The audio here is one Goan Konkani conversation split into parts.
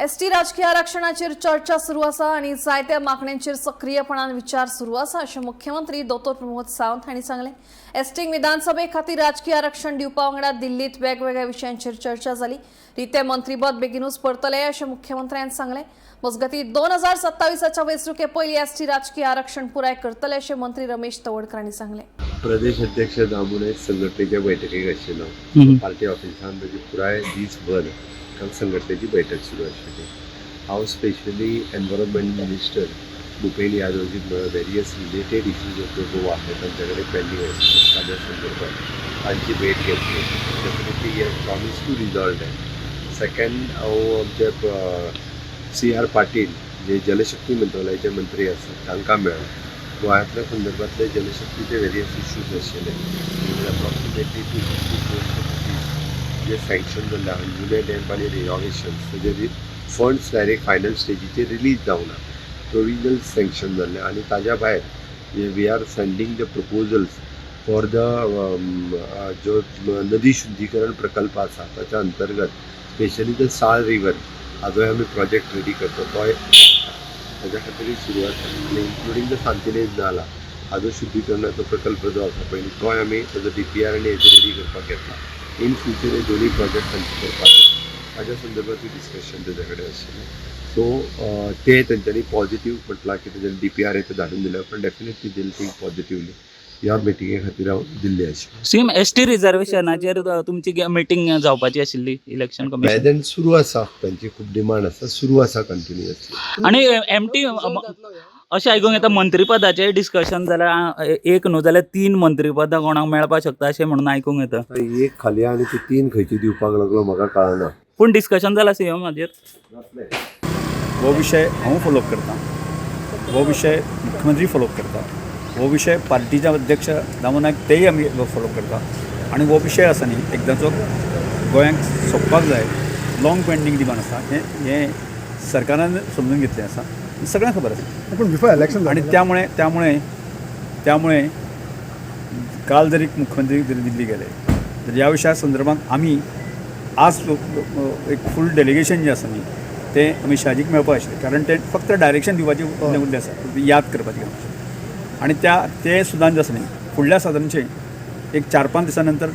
एसटी राजकीय आरक्षणाचेर चर्चा सुरू आसा आनी जायत्या मागण्यांचेर सक्रीयपणान विचार सुरू आसा अशें मुख्यमंत्री दोतोर प्रमोद सावंत हांणी सांगलें. एसटींक विधानसभे खातीर राजकीय आरक्षण दिवपा वांगडा दिल्लीत वेगवेगळ्या विशयांचेर चर्चा जाली. रितें मंत्रीपद बेगिनूच परतले अशें मुख्यमंत्र्यान सांगलें. मजगतीं 2027च्या वेंचणुके पयलीं एसटी राजकीय आरक्षण पुराय करतले अशें मंत्री रमेश तवडकर हांणी सांगलें. प्रदेश अध्यक्ष दामू नायक संघटनेच्या बैठकीक आशिल्लो. पार्टी ऑफिसान ताजी पुराय दीसभर काल संघटनेची बैठक सुरू आशिल्ली. हांव specially environment minister Bhupen Yadavji मेळ्ळो. Various related issues of the Goa हे तांच्या कडेन पेंडींग आशिल्ले, ताज्या संदर्भात तांची भेट घेतली. Definitely he has promise to resolve that. Second, हांव आमचे सी आर पाटील जे जलशक्ती मंत्रालयाचे मंत्री आसात तांकां मेळ्ळो. गोंयांतल्या संदर्भातले जलशक्तीचे वेरियस इश्यूज आशिल्ले. अप्रॉक्सिमेटली 260 क्रोर्स रुपीज जे सँक्शन जाल्ले अंजुणे डॅम आनी रिनोवेशन्स, तेजे फंड्स डायरेक्ट फायनल स्टेजीचेर रिलीज जावना, प्रोविजनल सँक्शन जाल्ले. आनी ताज्या भायर we are sending the proposals for the जो नदी शुद्धीकरण प्रकल्प आसा ताच्या अंतर्गत, स्पेशली the साळ रिवर हाजोय आमी प्रोजेक्ट रेडी करता, तोय ताज्या खातीरूय सुरू आसा. आनी इन्क्लुडींग the Santinez नाला हाजो शुद्धीकरणाचो प्रकल्प जो आसा पयलीं, तोय आमी ताजो डीपीआर आनी हेजे रेडी करपाक घेतला. इन फ्युचर हे दोनूय प्रोजेक्ट तांचे करपाचे, ताज्या संदर्भातूय डिस्कशन तेज्या कडेन आशिल्लें. सो ते तेंच्यांनी पॉझिटीव म्हटलां की तेंच्यांनी डीपीआर हे ते धाडून दिल्या उपरांत डेफिनेटली देल थिंक पॉझिटिवली. ह्या मिटिंगे खातीर हांव दिल्ली आशिल्लो. सीएम, एसटी रिझर्वेशनाचेर तुमची मिटींग जावपाची आशिल्ली इलेक्शन कमिशन प्रेझेंट सुरू आसा. तांची खूब डिमांड आसा, सुरू आसा कंटिन्युअसली. आणि एमटी अशें आयकूंक येता, मंत्रीपदाचें डिस्कशन जाल्यार एक न्हू जाल्यार तीन मंत्रीपदां कोणाक मेळपाक शकता अशें म्हणून आयकूंक येता. एक खाली आनी ती तीन खंयची दिवपाक लागलो म्हाका कळना. पूण डिस्कशन जालां सीएम हाजेर? हो विशय हांव फॉलोअप करता, हो विशय मुख्यमंत्री फॉलोअप करता, हो विशय पार्टीचे अध्यक्ष दामू नायक तेय आमी फॉलोअप करता. आनी हो विशय आसा न्ही, एकदांचो गोंयांक सोंपपाक जाय. लाँग पेंडींग डिमांड आसा. हें हें सरकारान समजून घेतलें आसा, सगळ्यांक खबर आसा. पूण बिफोर इलेक्शन आणि त्यामुळे त्यामुळे त्यामुळे काल जरी मुख्यमंत्री जरी दिल्ली गेले तर ह्या विशया संदर्भात आमी आज एक फूल डेलिगेशन जें आसा न्ही, तें अमीत शहाजीक मेळपाक आशिल्लें, कारण ते फक्त डायरेक्शन दिवपाचें उरलें आसा, याद करपाचें काम. आनी त्या ते सुद्दां जें आसा न्ही, फुडल्या सादारणशें एक 4-5 दिसां नंतर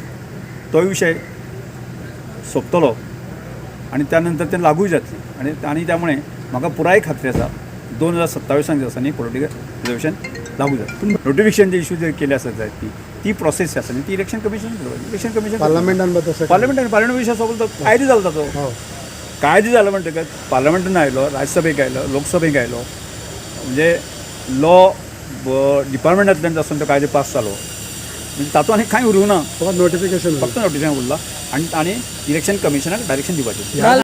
तोय विशय सोंपतलो आनी त्या नंतर तें लागूय जातलें. आनी आनी त्यामुळे म्हाका पुराय खात्री आसा, 2027ान जे आसा न्ही, पॉलिटिकल रिजर्वेशन लागू जातलें. नोटिफिकेशन जे इशू जर केले आसत जायत ती ती प्रोसेस आसा न्ही, ती इलेक्शन कमिशन, इलेक्शन कमिशन. पार्लमेंटान बी तशें. पार्लमेंटान, पार्लमेंट विशय सोंपलो तो, कायदो जालो ताचो. कायदो जालो म्हणटकच पार्लमेंटान आयलो, राज्यसभेक आयलो, लोकसभेक आयलो, म्हणजे लॉ डिपार्टमेंटांतल्यान आसून तो कायदो पास जालो, म्हणजे तातूंत आनी कांय उरूंक ना. फकत नोटिफिकेशन. फक्त नोटिफिकेशन उरला आनी आनी इलेक्शन कमिशनाक डायरेक्शन दिवपाचें.